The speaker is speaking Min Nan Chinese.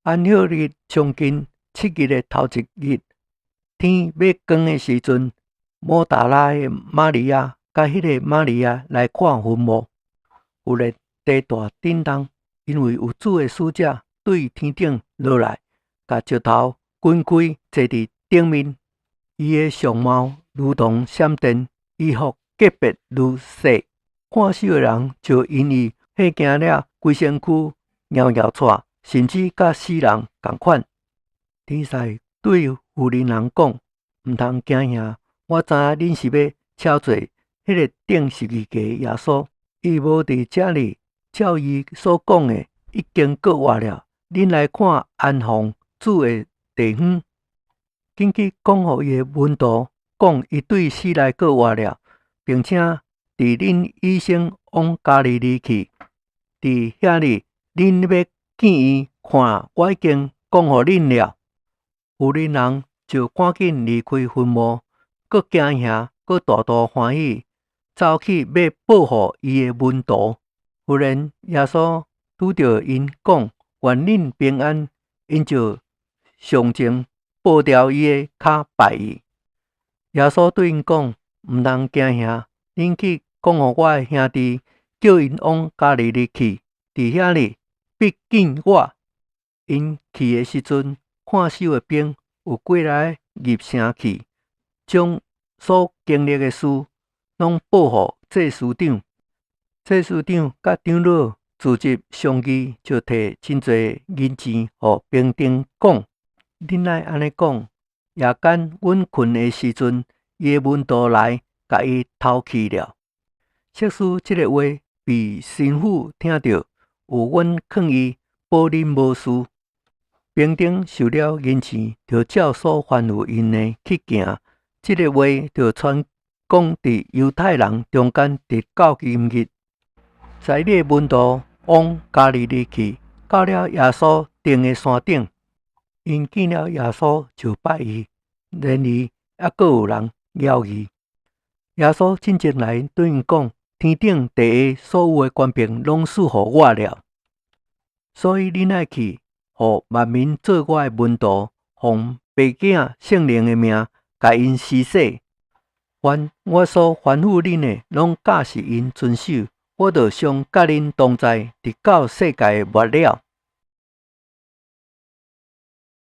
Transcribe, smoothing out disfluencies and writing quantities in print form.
安息日將近七日的頭一日，天欲光的時陣，抹大拉的瑪利亞佮彼個瑪利亞來看墳墓。忽然地大震動，因為有主的使者對天頂落來，共石頭滾開，坐佇頂面。伊的相貌如同閃電，衣服潔白如雪。看守的人就因伊嚇驚了，規身軀搖搖掣，甚至佮死人仝款。天使對婦人人講：毋通驚嚇，我知影恁是欲撨揣彼个釘十字架的耶穌。伊無佇遮裡，照伊所講的，已經復活了。恁來看安放主的地方，緊去講予伊的門徒，講伊對死內復活了，並且佇恁以先往加利利去，佇遐裡恁欲見伊。看，我已經講予恁了。婦人人就趕緊離開墳墓，閣驚嚇，閣大大歡喜，走去欲報予伊的門徒。忽然耶穌拄著𪜶講：願恁平安。𪜶就上前抱牢伊的跤拜伊。耶穌對𪜶講：毋通驚嚇，恁去講予我的兄弟，叫𪜶往加利利去，佇遐裡必見我。𪜶去的時陣，看守的兵有過來入城去，將所經歷的事攏報予祭司長。祭司長佮長老聚集商議，就提真濟銀錢予兵丁講：恁愛按呢講，夜間阮睏的時陣，伊的門徒來共伊偷去了。設使這个話被神父聽著，有阮勸伊，保恁無事。兵丁收了銀錢，就照所吩咐𪜶的去行。這个話就傳講佇猶太人中間，直到今日。十一个門徒往加利利去，到了耶穌定的山頂，𪜶見了耶穌就拜伊，然而猶閣有人猶疑。耶穌進前來對𪜶講：天頂地下所有的權柄攏賜予我了，所以恁愛去，予萬民做我的門徒，奉父子聖靈的名，共𪜶施洗。凡我所吩咐恁的，攏教示𪜶遵守。我就常佮恁同在，直到世界的末了。